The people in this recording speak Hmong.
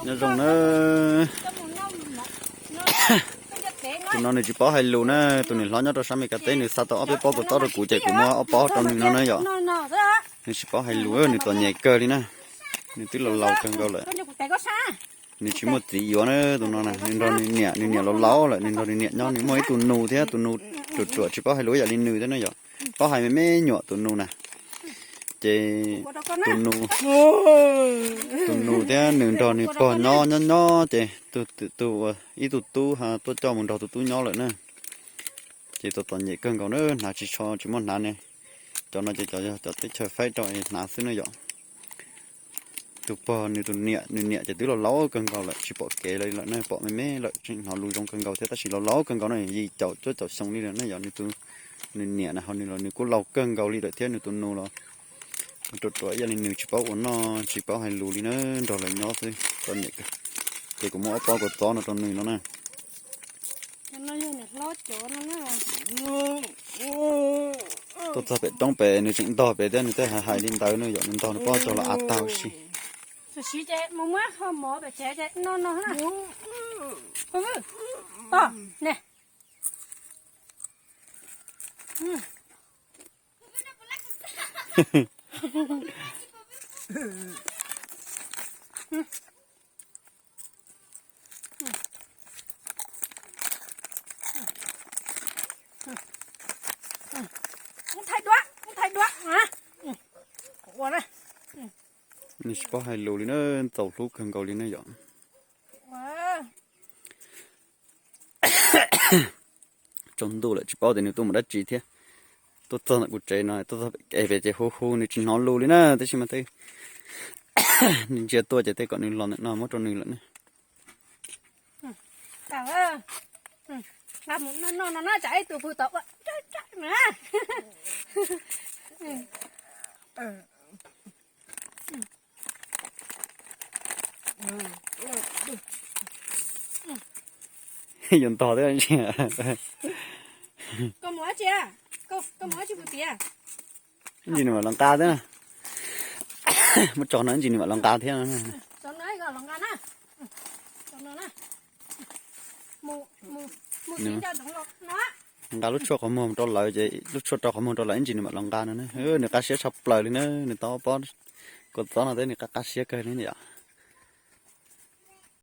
Nyob zoo na. Tus no nws tsis paub hais lus na, tus niam hlob nyob rau sab Mes Kas teb nws xa tau ob peb pob kua txob rau kuv ces kuv muab ob pob rau nws no na yom. Nws tsis paub hais lus, nws txom nyem kawg li na. Nws twb laus laus kawg nkaus lawm. Nws tsis muaj txiv yuav na, tus no na, nws nrog nws niam, nws niam laus laus lawm, nws nrog nws niam nyob, nws muaj ib tug nus thiab, tus nus ruam ruam tsis paub hais lus ib yam li nws thiab na yom. Paub hais me me nyuam tus nus na. Ces tus nus, tus nus thiab nws nrog nws pog nyob nyob nyob ces tus, tus, ib tug tub tuaj coj mus nrog tus tub nyob lawm na. Ces txom txom nyem kawg nkaus na, hnav tsis tsho tsis muaj hnav ne. Cov no ces cov yog cov teb chaws faib rau es hnav xwb na yom. Tus pog nws tus niam, nws niam ces twb laus laus kawg nkaus lawm tsis pom kev lawm na, pom me me lawm tseem hnov lus zoo kawg nkaus thiab tab sis laus laus kawg nkaus na, yim caum cuaj caum xyoo li lawm na yom. Nws tus, nws niam na ho nws los nws kuj laus kawg nkaus li lawm thiab nws tus nus los ruam ruam ib yam li nws tsis paub ua noj tsis paub hais lus li na, nrog lawv nyob xwb txom nyem kawg. Ces kuv muab ob pob kua txob no rau nws no na. Tuaj txog pem roob pem nws tseem ntog pem thiab nws thiaj hais hais li ntawd na yom, nws ntog nws pob txog los av tag huv si. Nws tsis paub hais lus li na, txaus hlub kawg nkaus li na yom. Tsaus ntuj lawm tsis paub tias nws tuaj mus dab tsi thiab. Tuaj txog ntawm kuv tsev no, tuaj txog pem kev pem ces hu hu nws tsis hnov lus li na, tab sis mas tej nws ntsia tuaj ces tej kom nws los ntawm no muab rau nws lawm na. Yuav ntog thiab. Ib ntsis nws mam los nqa thiab. Muab tso no ib ntsis nws mam los nqa thiab. Nqa lub tshuaj qhov muag rau lawv ces lub tshuaj rau qhov muag rau lawv ib ntsis nws mam los nqa no na. Nws qab siab tshaj plaws li na, nws tau ob pob kua txob no thiab nws qab qab siab kawg li yom.